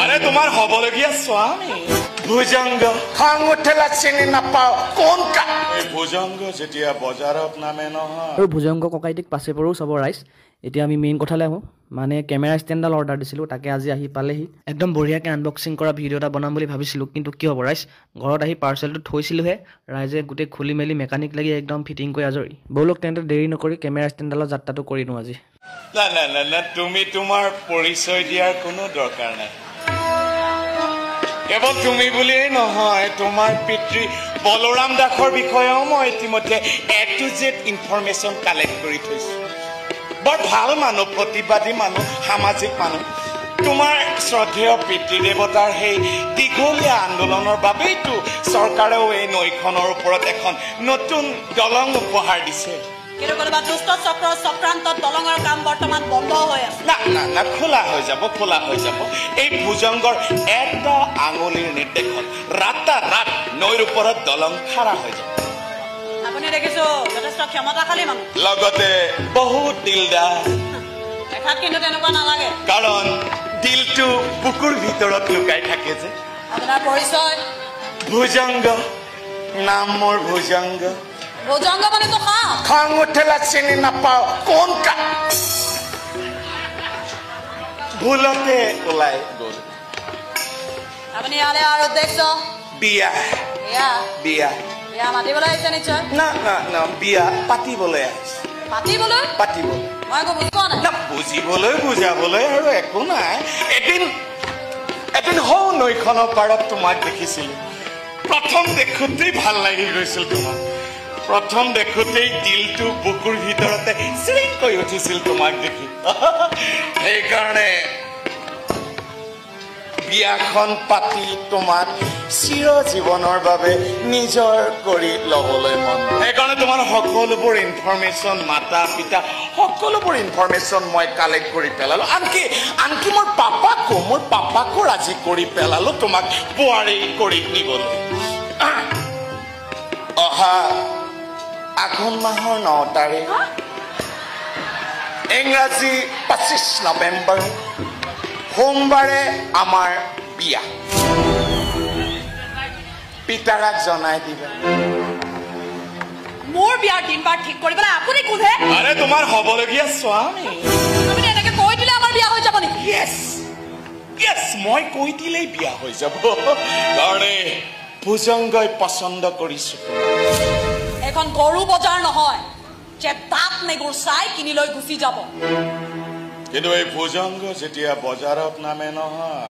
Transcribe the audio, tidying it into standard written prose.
আৰে তোমাৰ হ'বলগীয়া স্বামী ভুজংগ। খং উঠিলে চিনি নাপাওঁ কোন কা। এই ভুজংগ যেতিয়া বজাৰত নামে নহয়। আৰু ভুজংগ ককাইটিক পাছে পৰেও চাব ৰাইজ। এতিয়া আমি মেইন কথালৈ আহোঁ, মানে কেমেৰা ষ্টেণ্ডডাল অৰ্ডাৰ দিছিলোঁ, তাকে আজি আহি পালেহি। একদম বঢ়িয়াকৈ আনবক্সিং কৰা ভিডিঅ' এটা বনাম বুলি ভাবিছিলোঁ, কিন্তু কি হ'ব ৰাইজ, ঘৰত আহি পাৰ্চেলটো থৈছিলোঁহে, ৰাইজে গোটেই খুলি মেলি মেকানিক লাগি একদম ফিটিং কৰি আজৰি। ব'লক তেন্তে দেৰি নকৰি কেমেৰা ষ্টেণ্ডডালৰ যাত্ৰাটো কৰি দিওঁ আজি। না না না না, তুমি তোমাৰ পৰিচয় দিয়াৰ কোনো দৰকাৰ নাই। কেৱল তুমি বুলিয়েই নহয়, তোমাৰ পিতৃ বলৰাম দাসৰ বিষয়েও মই ইতিমধ্যে A to Z information collect কৰি থৈছোঁ। বৰ ভাল মানুহ, প্ৰতিবাদী মানুহ, সামাজিক মানুহ। তোমাৰ শ্ৰদ্ধেয় পিতৃ দেৱতাৰ সেই দীঘলীয়া আন্দোলনৰ বাবেইতো চৰকাৰেও এই নৈখনৰ ওপৰত এখন নতুন দলং উপহাৰ দিছে। কিন্তু কোনোবা দুষ্ট চক্ৰৰ চক্ৰান্তত দলঙৰ কাম বৰ্তমান বন্ধ হৈ আছে। না না না, খোলা হৈ যাব, খোলা হৈ যাব। এই ভুজংগৰ এটা আঙুলিৰ নিৰ্দেশত ৰাতাৰাত নৈৰ ওপৰত দলং খাৰা হৈ যাব। আপুনি দেখিছো যথেষ্ট ক্ষমতাশালী মানুহ, লগতে বহুত দিলদাৰ। দেখাত কিন্তু তেনেকুৱা নালাগে, কাৰণ দিলটো বুকুৰ ভিতৰত লুকাই থাকে যে। আপোনাৰ পৰিচয়? ভুজংগ, নাম মোৰ ভুজংগ। ভুজংগ মানে তো সাপ। খং উঠিলে চিনি নাপাওঁ কোন কা। ভুলতে ওলাই গ'ল। আপুনি ইয়ালৈ অহাৰ উদ্দেশ্য? বিয়া। বিয়া? বিয়া। বিয়া মাতিবলৈ আহিছে নিশ্চয়? না না না, বিয়া পাতিবলৈ আহিছে। পাতিবলৈ? পাতিবলৈ। মই একো বুজি পোৱা নাই। না, বুজিবলৈ বুজাবলৈ আৰু একো নাই। এদিন এদিন সৌ নৈখনৰ পাৰত তোমাক দেখিছিলো। প্ৰথম দেখোঁতেই ভাল লাগি গৈছিল তোমাক। প্ৰথম দেখোঁতেই দিলটো বুকুৰ ভিতৰতে চিৰিংকৈ উঠিছিল তোমাক দেখি। সেইকাৰণে বিয়াখন পাতি তোমাক চিৰ জীৱনৰ বাবে নিজৰ কৰি ল'বলৈ মন। সেইকাৰণে তোমাৰ সকলোবোৰ ইনফৰমেশ্যন, মাতা পিতা সকলোবোৰ ইনফৰমেশ্যন মই কালেক্ট কৰি পেলালো। আনকি আনকি মোৰ পাপাকো ৰাজি কৰি পেলালো তোমাক বোৱাৰী কৰি নিবলৈ। অহা আঘোণ মাহৰ 9 তাৰিখ, ইংৰাজী 25 নৱেম্বৰ, সোমবাৰে আমাৰ বিয়া। পিতাৰাক জনাই দিবা। মোৰ বিয়াৰ দিন বাৰ ঠিক কৰি পেলাই আপুনি কোনহে? আৰে তোমাৰ হ'বলগীয়া স্বামী। আপুনি এনেকে কৈ দিলে আমাৰ বিয়া হৈ যাব নেকি? য়েছ য়েছ, মই কৈ দিলেই বিয়া হৈ যাব, কাৰণ এই ভুজংগই পচন্দ কৰিছো তোমাক। এইখন গৰু বজাৰ নহয় যে দাঁত নেগুৰ চাই কিনি লৈ গুচি যাব। কিন্তু এই ভুজংগ যেতিয়া বজাৰত নামে নহয়।